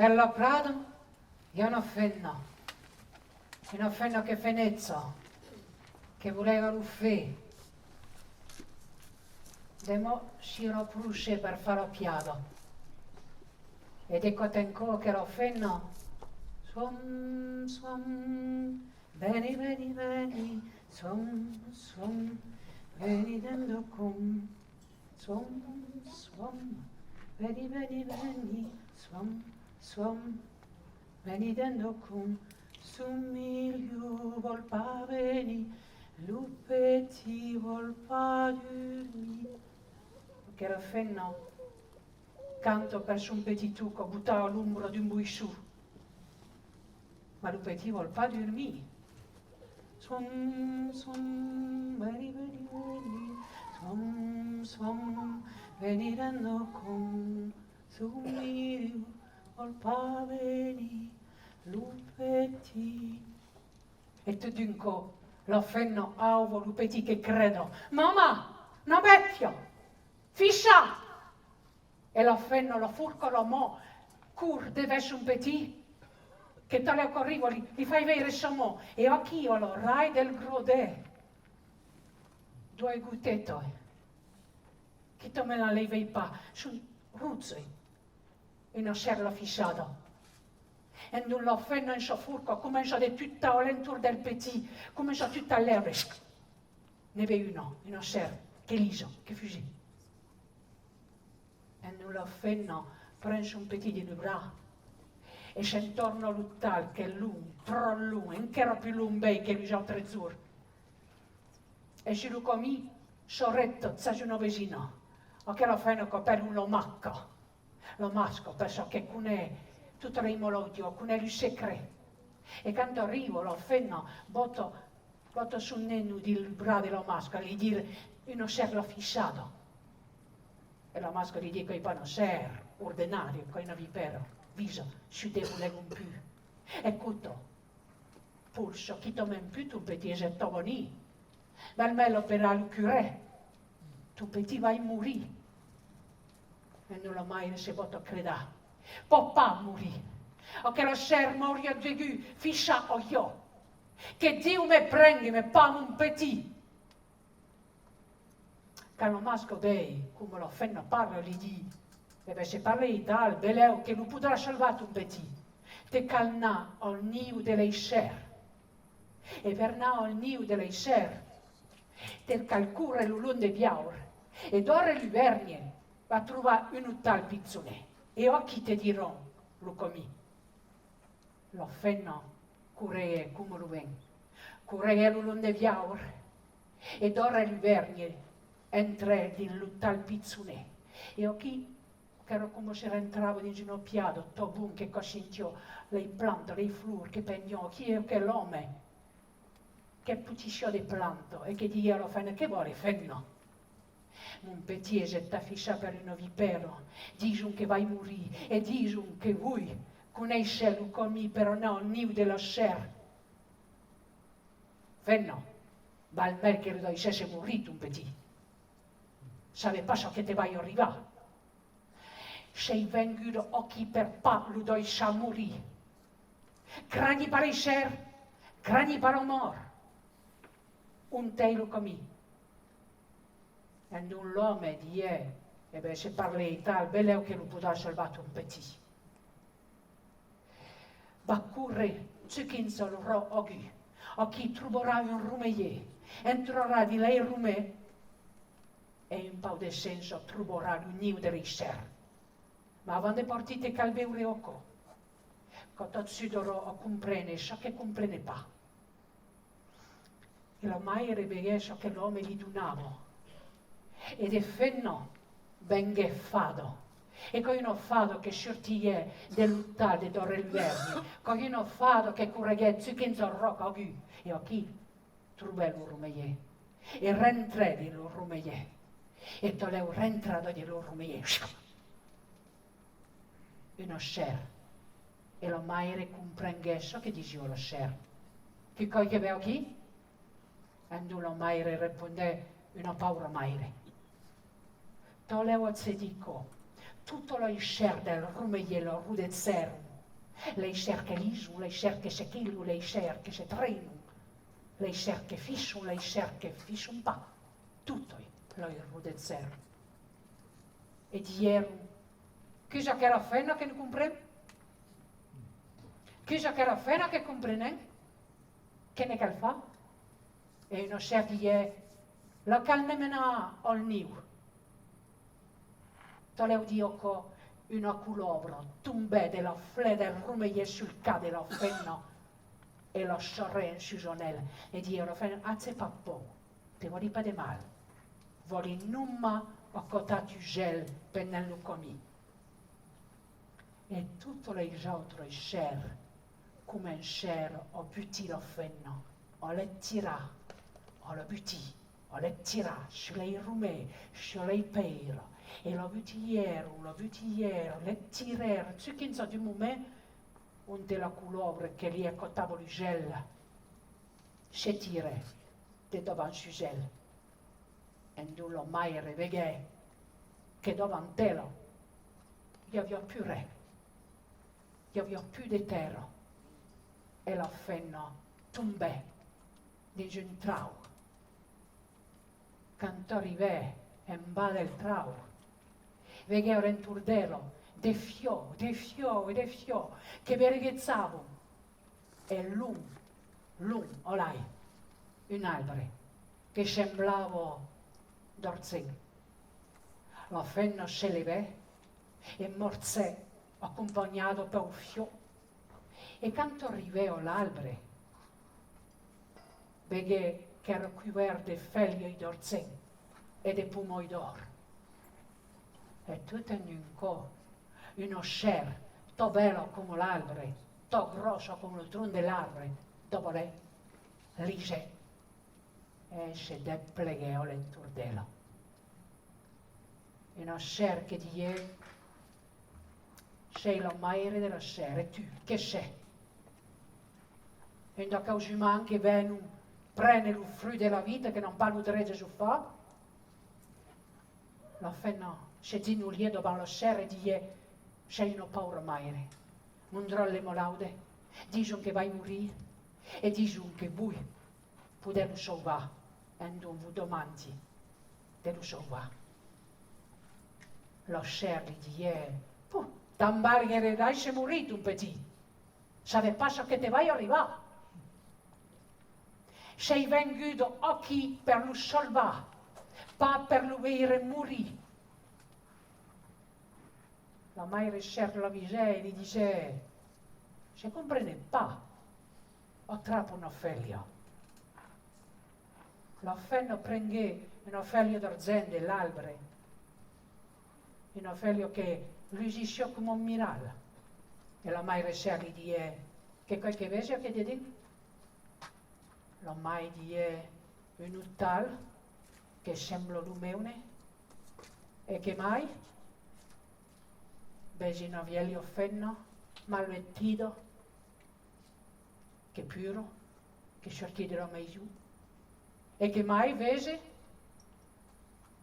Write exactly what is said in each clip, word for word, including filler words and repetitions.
Per la prada i a una femna, una femna que feneja, que volega lo fer. Demò s'i raprocha per far la piada. E de còp en còp aquela femna, suam, suam, veni, veni, veni, suam, suam, veni dendacòm. Suam, suam, veni, veni, veni, suam, suam, veni dendacòm. Son milhor vòl pas venir, lo petit vòl pas durmir. Aquela femna canta per son petiton qu'es botat a l'ombra d'un boisson. Mas lo petit vòl pas durmir. Suam, suam, veni, veni, veni, suam, suam, veni dendacòm, son milhor vòl pas venir, lo petit. E tot d'un còp, la femna auva lo petit que creda: Mamà, una bèstia! Ficha! E la femna la forca la man, cor devèrs son petit, que talèu qu'arriba li, li fai veire sa man, e aquí a la rai del gròdet, doas gotetas, quitament la lei vei pas, son rojas, una chèrla fichada. Endonc la femna en sa forca comença de tutar a l'entorn del petit, comença a tutar l'èrba. Ne vei una, una chèrla, que lija, que fuge. Endonc la femna pren son petit dins lo braç e se'n torna a l'ostal, qu'es long, tròp long, enquèra pus long vei que los autres jorns. E sus lo camin s'arrèsta chas una vesina, aquela femna qu'apèlan la Masca. La Masca, per çò que coneis totas las malaudiás, coneis los secrets. E quand arriba, la femna bota, bota son nena dins lo braç de la Masca, li ditz una chèrla fichada. E la Masca li ditz qu'es pas una chèrla ordenària, qu'es una vipèra, visa, se te volèm un pus. Escota, polsa, quitament pus, ton petit es estavanit. Val mei apelar lo curè. Ton petit vai morir. E non, la maire se bota a credar. Pòt pas morir. Aquela chèrla m'auriá degut fichar a ieu. Que Dieu me prengui, mas pas mon petit. Quand la Masca vei coma la femna parla, li ditz: E ben, se parlei aital, belèu que lo podràs salvar, ton petit. Te cal anar al niu de las chèrlas. E per anar al niu de las chèrlas, te cal córrer lo long de viaur, e d'ora lo vèrnier vas trobar un ostal pichonet, e aquí te diràn lo camin. La femna correguèt coma lo vent, correguèt lo long de viaur, e d'ora lo vèrnier entrèt dins l'ostal pichonet. E aquí, qu'èra coma se rentrava dins una piada, tot bon que quò sentiá las plantas, las flors que pendián aquí, e aquel òme que potissiá de plantas e que diguèt a la femna: Que vòles, femna? Mon petit es estat fichat per una vipèra, dison que vai morir, e dison que vos coneissètz lo camin per anar al niu de las chèrlas. Femna, val mei que lo daissèsses morir, ton petit. Sabes pas çò que te vai arribar. Sei venguda aquí per pas lo daissar morir. Cranhi pas las chèrlas, cranhi pas la mòrt. Ont es lo camin? Endonc l'òme diguèt: E ben, se parlei aital, belèu que lo podràs salvar, ton petit. Vas córrer jusquins al ròc agut. Aquí trobaràs un romelhier. Entraràs dins las romelas e un pauc de sens trobaràs lo niu de las chèrlas. Mas avant de partir te cal veire aquò. Quò t'ajudarà a comprene çò que comprenes pas. E la maire veguèt çò que l'òme li donava. E de femna venguèt fada. E quò es una fada que sortiguèt de l'ostal de Dòrre lo Vèrnier. Quò es una fada que correguèt jusquins al ròc agut. E aquí trobèt lo romelhier. E rentrèt dins lo romelhier. E talèu rentrada dins lo romelhier, una chèrla. E la maire comprenguèt çò que disiá la chèrla. Que quò que vei aquí? Endonc la maire respondèt: Una paura maire. Talèu a se dire quò, totas las chèrlas del romelhier la rodejèron Lei chèrs que lison, lei chèrs que se quilhon, lei chèrs que se trenon, lei chèrs que fisson, lei chèrs que fisson pas, totei lei rodegèron. E dièron: Qu'es aquela femna que non compren? Qu'es aquela femna que comprenèm? Que ne cal far? E una chèr diguèt: La cal ne menar al niu. Talèu dire aquò, una colòbra tombèt de la flèch del romelhèr sul cap de la femna e la sarrèt en sus an el e diguèt a la femna: Age pas paur, te vòli pas de mal, vòli nonmàs acatar tu gèl pendent lo camin. E totas leis autras chèrs comencèron a butir la femna, a l'estirar, a la butir, a l'estirar sus lei romelhs, sus lei pèiras, e la butiguèron, la butiguèron, l'estirèron, jusquinsa d'un moment onte la colòbra que li acatava lo gèl se tirèt de davant sus el. Endonc la maire veguèt que davant ela i aviá pus ren, i aviá pus de tèrra, e la femna tombèt dins un trauc. Quand arribèt en bas del trauc, veguèt a l'entorn d'ela de fiòus, de fiòus e de fiòus que verguejavan. E long, long, olai, un arbre que semblava d'argent. La femna se levèt e marchèt acompanhada peus fiòus. E quand arribèt a l'arbre, veguèt qu'èra cubèrt de felhas d'argent e de pomas d'òr. E tot en un còp, una chèr, tan bèla coma l'arbre, tan gròssa coma lo tronc de l'arbre, davalèt, lisèt e se despleguèt a l'entorn d'ela. Una chèr que diguèt: Sei la maire de la chèr, e tu, que sès? Un d'aqueus umans que venon prene lo fruch de la vita, que n'an pas lo drech de zo far? La femna se genolhèt davant la chèr e diguèt: Sei una paura maire. Mon dròlle malaude, dison que vai morir e dison que vos podètz lo sauvar, endonc vos demandi de lo sauvar. La chèr li diguèt: Pò, tant valguèt daissar morir ton petit. Sabes pas çò que te vai arribar. Sei venguda aquí per lo salvar, pas per lo veire morir. La maire chèr l'avisèt e li disèt: Se comprenem pas, atrapa una felha. La femna prenguèt una felha d'argent de l'arbre, una felha que lusissiá coma un miral, e la maire chèr li diguèt: Que còs que vese aquí dedins? La maire diguèt: Un ostal que sembla lo meune. E que mai? Vesi una vièlha femna, mal vestida, que pura, que sortit de la maison. E que mai vese?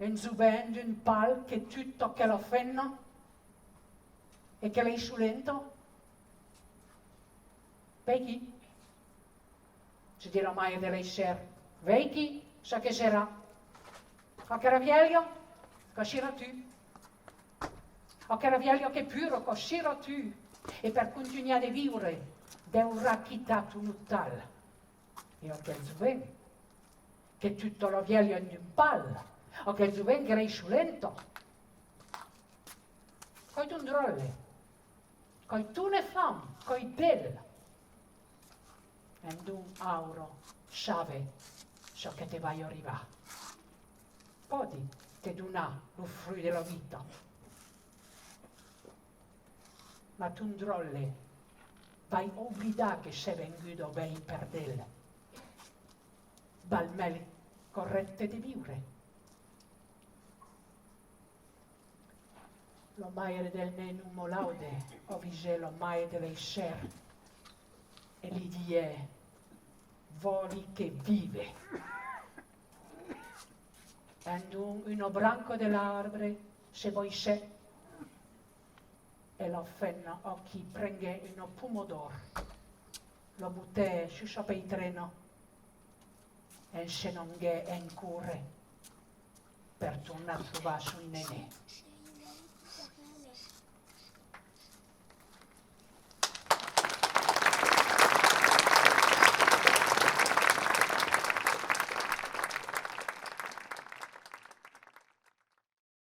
Un jovent d'un pal que tuta aquela femna e que l'ei solenta. Veiquí, se ditz la maire de lei chèrs, veiquí çò que serà. Aquela vièlha, quò seràs tu. Aquela vièlha qu'es pura, quò seràs tu. E per contunhar de viure, deuràs quitar ton ostal. E aquel jovent, que tuta la vièlha en d'un pal, aquel jovent que l'ei solenta. Quò's ton dròlle. Quò's tona fam, quò's d'el. Endonc aura sabes çò que te vai arribar. Pòdi te donar lo fruch de la vita, mas ton dròlle vai oblidar que sès venguda a veir per d'el. Val mei qu'arrèstes de viure. La maire del nenon malaude avisèt la maire de lei chèrs e li diguèt: Vòli que vive. Endonc una branca de l'arbre se baissèt E la femna aquí prenguèt una poma d'òr, la botèt sus sa peitrena e se n'anguèt en córrer per tornar trobar son nenet.